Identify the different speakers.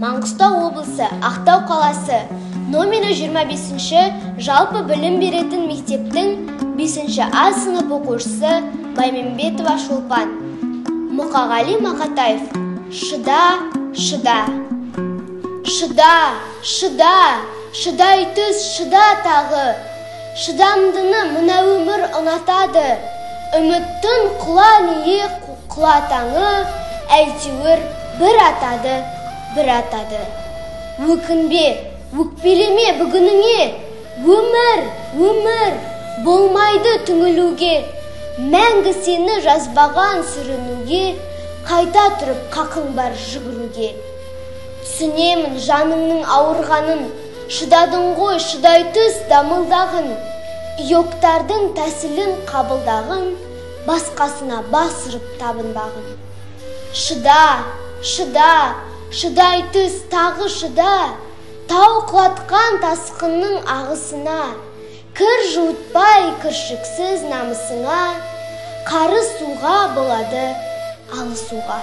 Speaker 1: Маңғыстау облысы, Ақтау қаласы, номері 25-ші жалпы білім беретін мектептің 5-ші А сынып оқушысы Баймембетова Шолпан. Мұқағали Мақатаев. Шыда, шыда. Шыда, шыда, шыдай түс, шыда тағы. Шыдамдыны мына өмір ұнатады. Үміттің құла ниі құла таңы, әйтеуір бір атады, бір атады. Өкінбе, өкпелеме бүгініңе, өмір, өмір, болмайды түңілуге. Мәңгі сені жазбаған сүрінуге, қайта тұрып қақың бар жүгіруге. Түсінемін жаныңның ауырғанын, шыдадың ғой, шыдай түс дамылдағын. Иоктардың тәсілін қабылдағын, басқасына бас ұрып табынбағын. Шыда, шыда, шыдай түс, тағы шыда, тау құлатқан тасқынның ағысына, кір жуытпай кіршіксіз намысыңа, қарысуға болады алысуға.